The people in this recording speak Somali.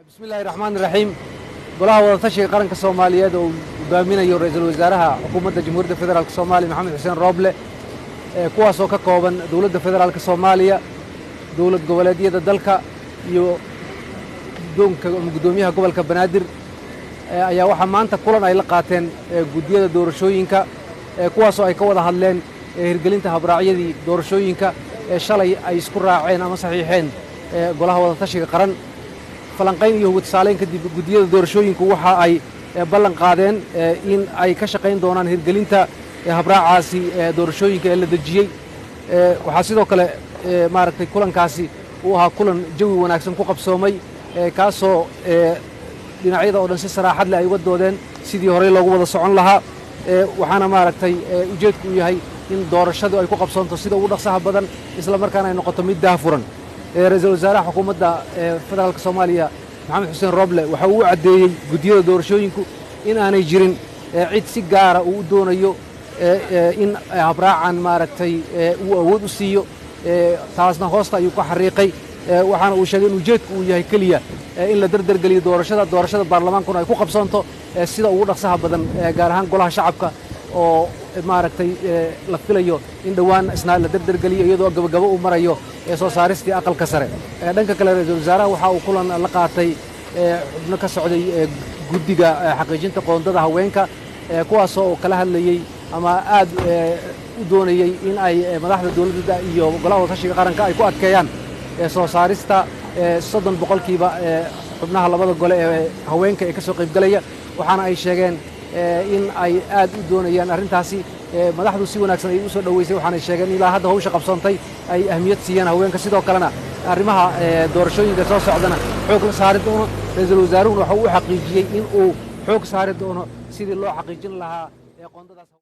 Bismillahi raxmaani raxiim. Golaha Wadatashiga Qaranka Soomaaliyeed oo uu hogaaminayo Ra-iisul Wasaaraha Xukuumadda Jamhuuriyadda Federaalka Soomaaliya, Maxamed Xuseen Rooble, kuwaasoo ka kooban Dowladda Federaalka Soomaaliya, dowlad goboleedyada dalka iyo guddoonka ama guddoomiyaha gobolka Banaadir, ayaa waxaa maanta kulan ay la qaateen guddiyada doorashooyinka, kuwaasoo ay ka wada hadleen hirgelinta habraacyadii doorashooyinka ee shalay ay isku raaceen ama saxiixeen Golaha Wadatashiga Qaran. Falanqayn iyo hugatasaaleyn kadib, guddiyada doorashooyinku waxa ay ballan qaadeen in ay ka shaqayn doonaan hirgelinta habraacaasi doorashooyinka ee la dejiyey. Waxaa sidoo kale maaragtay kulankaasi uu ahaa kulan jawi wanaagsan ku qabsoomay, kaasoo dhinacyada oo dhan si saraaxad leh ay uga doodeen sidii horey loogu wada socon lahaa. Waxaana maaragtay ujeedku uu yahay in doorashadu ay ku qabsoonto sida ugu dhaqsaha badan, isla markaana ay noqoto mid daahfuran. Ra-iisul Wasaaraha Xukuumadda Federaalka Soomaaliya, Maxamed Xuseen Roble, waxa uu u caddeeyey guddiyada doorashooyinku in aanay jirin cid si gaara uu u doonayo in habraacan maaragtay uu awood u siiyo. Taasna hoosta ayuu ka xariiqay, waxaana uu sheegay in ujeedku uu yahay keliya in la derdergeliyo doorashada baarlamaankuna ay ku qabsoonto sida ugu dhaqsaha badan, gaar ahaan Golaha Shacabka oo maaragtay la filayo in dhowaan isna la derdergeliyo, iyadoo gabagabo uu marayo soo saaristii Aqalka Sare. Dhanka kale, Ra-iisul Wasaaraha waxa uu kulan la qaatay xubno ka socday guddiga xaqiijinta qoondada haweenka, kuwaasoo kala hadlayey ama aad u doonayey in ay madaxda dowladda iyo Golaha Wadatashiga Qaranka ay ku adkeeyaan soo saarista 30% xubnaha labada gole ee haweenka ee ka soo qaybgalaya. Waxaana ay sheegeen in ay aad u doonayaan arrintaasi. Madaxdu si wanaagsan ay u soo dhoweysay, waxaanay sheegeen ilaa hadda hawsha qabsoontay ay ahmiyad siiyeen haweenka, sidoo kalena arrimaha doorashooyinka soo socdana xoog la saari doono. Ra-iisul wasaaruhuna waxa uu u xaqiijiyey in uu xoog saari doono sidii loo xaqiijin lahaa qoondadaas.